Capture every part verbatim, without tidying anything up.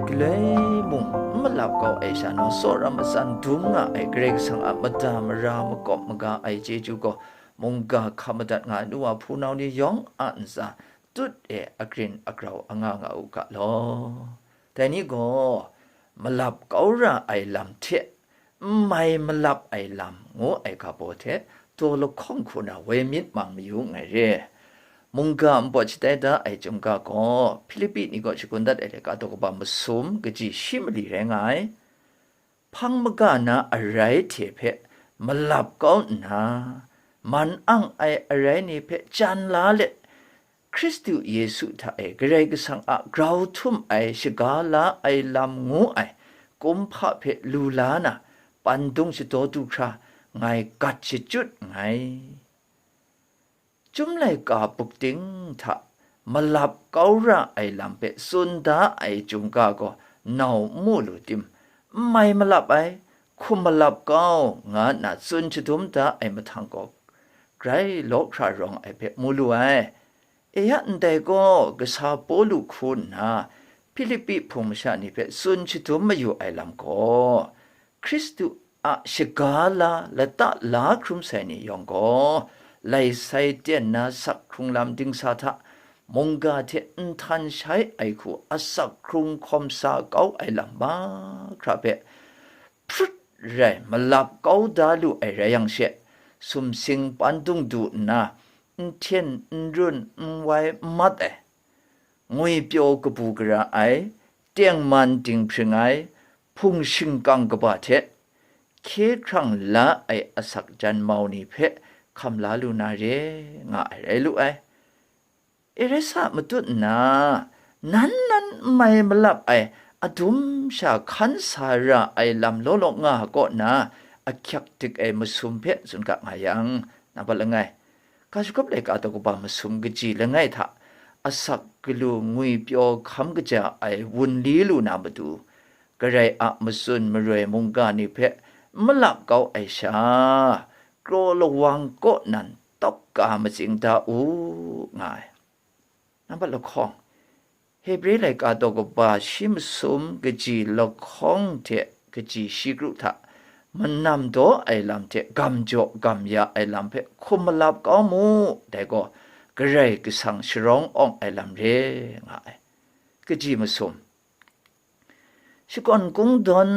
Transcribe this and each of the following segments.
Galoi mung n malap kau ai sha naw, tsawra matsan dum nga ai Karai Kasang a mada mara makawp maga ai chyeju gaw, mungga hkam madat nga ai nu wa hpunau ni yawng a ntsa tut e agrin agrau anga nga u ga law. Dai ni gaw, malap kau ra ai lam hte n mai malap ai lam ngu ai ga baw hte, daw lahkawng hku na woi myit mang mayu nngai re. Mungga npawt shatai da ai chyum ga gaw, Hpilipi ni kaw shagun dat ai laika daw kaba masum kaji shi mali rai nga ai. Hpang maga na arai hte hpe malap kau nna, man ang ai arai ni hpe jan la let, Hkristu Yesu hta e Karai Kasang a grau htum ai shaga la ai lam ngu ai kumhpa hpe lu la na, pandung shadaw du hkra ngai gat shachyut nngai. Chyum laika bukding hta malap kau ra ai lam hpe tsun da ai chyum ga gaw nau n mu lu tim, n mai malap ai, hkum malap kau, nga nna tsun shadum da ai mahtang gaw, grai law hkra rawng ai hpe mu lu ai. E ya ndai gaw, kasa Pawlu hku nna Hpilipi hpung masha ni hpe tsun shadum mayu ai lam gaw, Hkristu a shaga la lata la hkrum sai ni yawng gaw, lai sai ten na sak hkrung lam dingsa hta mungga hte nhtan shai ai hku asak hkrung hkawm sa kau ai lam mahkra hpe, hprut rai malap kau da lu ai rai yang she, sumsing pandung du nna, n hten n run n wai n mat ai, ngwipyaw kabu gara ai, tengman dinghpring ai, hpung shingkang kaba hte hkye hkrang la ai asak jan mau ni hpe hkam la lu na re nga ai rai lu ai. Eresa matut nna, nan nan n mai malap ai adum sha hkan sa ra ai lam law law nga kaw na ahkyak dik ai masum hpe tsun ga nga yang, nambat langai, Ga shagawp laika daw kaba masum kaji langai hta asak galu ngwipyaw hkam kaja ai wunli lu na matu, Karai a matsun maroi mungga ni hpe n malap kau ai sha, kraw lawang kaw nan tawk ka matsing da u, nga ai. Nambat lahkawng, Hebre laika daw kaba shi masum kaji lahkawng hte kaji shi kru hta manam daw ai lam hte gam jaw gam ya ai lam hpe hkum malap kau mu, dai gaw Karai Kasang sharawng awng ai lam re nga ai. Kaji masum, shakawn kungdawn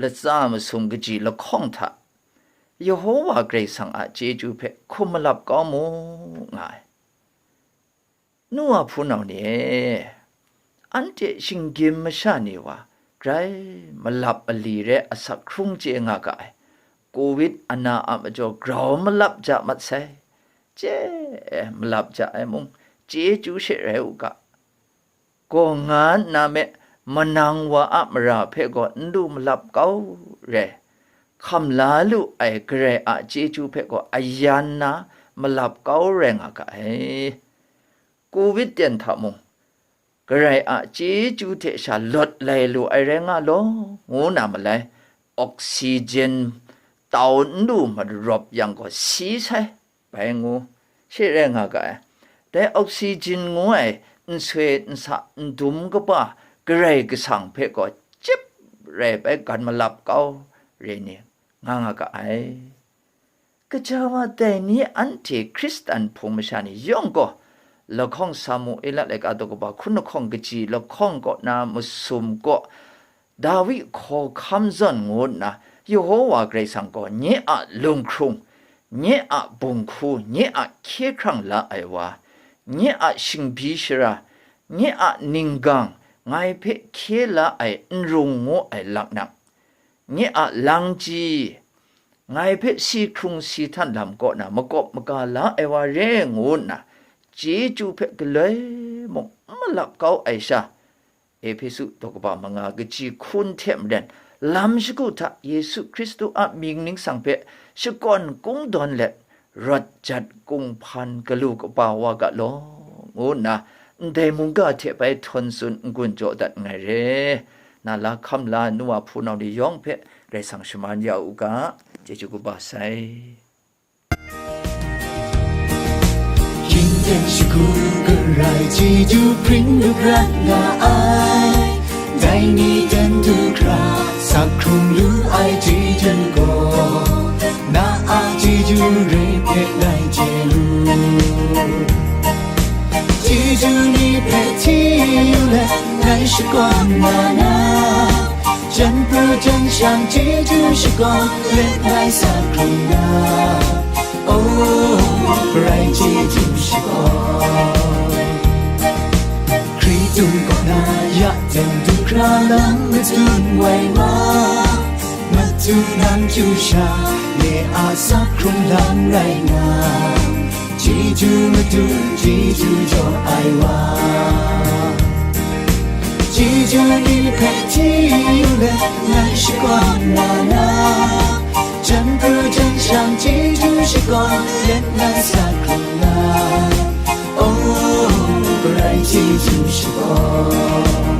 latsa masum kaji lahkawng hta Yehowa Karai Kasang a chyeju hpe hkum malap kau mu, nga ai. Nu wa hpunau ni e, anhte shinggyim masha ni wa grai malap mali re asak hkrung chye nga ga ai. Covid ana a majaw grau malap ja mat sai, chye e malap ja ai mung, chyeju she rai u ga, gaw nga nna me, manang wa a mara hpe gaw n lu malap kau re, hkam la lu ai Karai a chyeju hpe gaw ayan na malap kau rai nga ga ai. Covid ten hta mung, Karai a chyeju hte sha lawt lai lu ai rai nga law, ngu na malai, oxygen tau n lu marawp yang gaw si sai, bai ngu, she rai nga ga ai. Dai oxygen ngu ai nsoi nsa ndum kaba Karai Kasang hpe gaw chyip rai bai gan malap kau re ni, nga nga ga ai. Gaja wa dai ni anhte Hkristan hpung masha ni yawng gaw, lahkawng Samuela laika daw kaba hkun lahkawng kaji lahkawng kaw na masum kaw, Dawi hkawhkam zawn ngu nna, Yehowa Karai Kasang gaw nye a lunghkrung, nye a bunghku, nye a hkye hkrang la ai wa, nye a shingbyi shara, nye a ninggang, ngai hpe hkye la ai n rung ngu ai laknak, nye a langji, ngai hpe si hkrung si htan lam kaw na makawp maga la ai wa re ngu nna, chyeju hpe galoi mung n malap kau ai sha, Ehpesu daw kaba manga kaji hkun hte maren, lam shagu hta Yesu Hkristu a mying ningsang hpe shakawn kungdawn let, rawt jat kunghpan galu kaba wa ga law, ngu nna ndai mungga hte bai htawn tsun n-gun jaw dat nngai re. Na la hkam la nu wa hpunau ni yawng hpe Karai Kasang shaman ya u ga, chyeju kaba sai. Shingten shagu garai chyeju hpring lup rat nga ai. Dai ni ten du hkra, sak hkrung lu ai chyeju gaw, na a chyeju re hpe ngai chye lu. Chyeju ni hpe hti yu let ngai shakawn na na, jan pru jan shang chyeju shakawn let ngai sak hkrung na. Oh, Karai chyeju shakawn. Hkritung kaw na ya ten du hkra lam madun wai wa, madu nang chyu sha, le a sak hkrung lam rai nga, chyeju madu chyeju jaw ai wa. Chyeju ni hpe hti yu let ngai shakawn na na, jan pru jan shang chyeju shakawn let ngai sak hkrung na. Oh, Karai chyeju shakawn.